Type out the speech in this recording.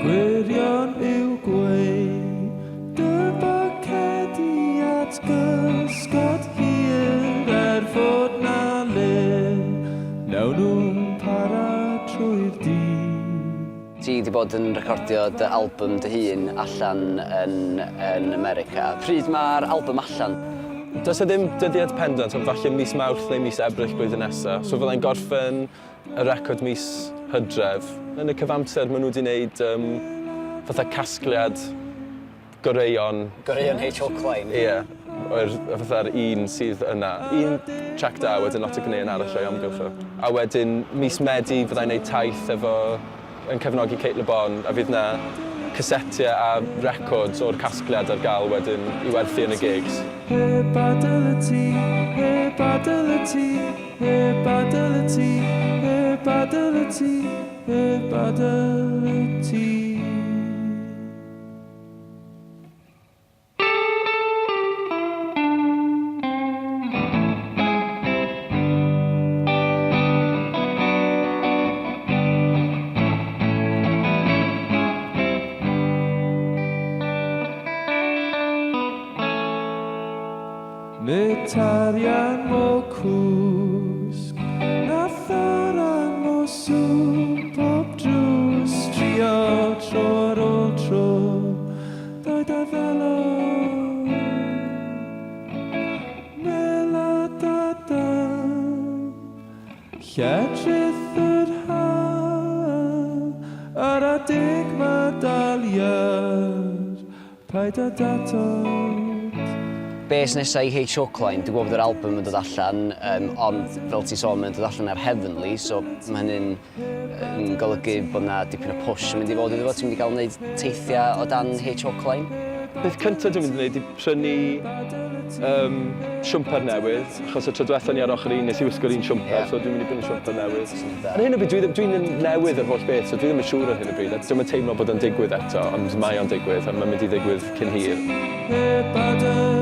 Gwirion yw gweu dy bocedi at gysgod hir er fod 'na le Wnawn nhw'm para trwy'r dydd. Ti 'di bod yn recordio dy albym dy hun allan yn yn America. Pryd mae'r albym allan? Does 'na ddim dyddiad pendant ond falle mis Mawrth neu mis Ebrill blwyddyn nesa. So fyddai'n gorffen y record mis Hydref. Yn y cyfamser maen nhw 'di wneud yym fatha casgliad goreuon. Goreuon H Hawkline. Ie, o'r fatha'r un sydd yna. Un trac da, wedyn lot o ganeuon arall o'i amgylch o. A wedyn mis Medi fyddai'n neud taith efo yn cefnogi Cate Le Bon a fydd 'na casetiau a records o'r casgliad ar gael wedyn i werthu yn y gigs. Heb adael y tŷ, heb adael y tŷ, heb adael y tŷ, heb adael y tŷ, heb adael y tŷ. Metarian mo cwsg, na tharan mo sŵn pob drws, trio tro ar ôl tro, Doed a ddelo Mela dada Lledrith yr haf Ar adeg ma dal iar Paid â datod. Be sy nesa i H Chalkline? Dwi'n gwybod bod yr album yn dod allan, um, ond fel ti'n sôn, mae'n dod allan ar Heavenly, so mae hynny'n yn golygu bod 'na dipyn o push yn mynd i fod iddo fo? Ti'n mynd i gael wneud teithiau o dan H Hawkline? Peth cyntaf dwi'n mynd i wneud yw prynu um, siwmper newydd, achos y tro diwethaf ni ar ochr un, nes i wisgo'r un siwmper, yeah. so dwi'n mynd i brynu siwmper newydd. Ar hyn o bryd, dwi'n dwi newydd yr holl beth, so dwi ddim yn siŵr ar hyn o bryd. Dwi'n yn teimlo bod o'n digwydd eto, ond mae o'n digwydd, a mae'n mynd i ddigwydd cyn hir.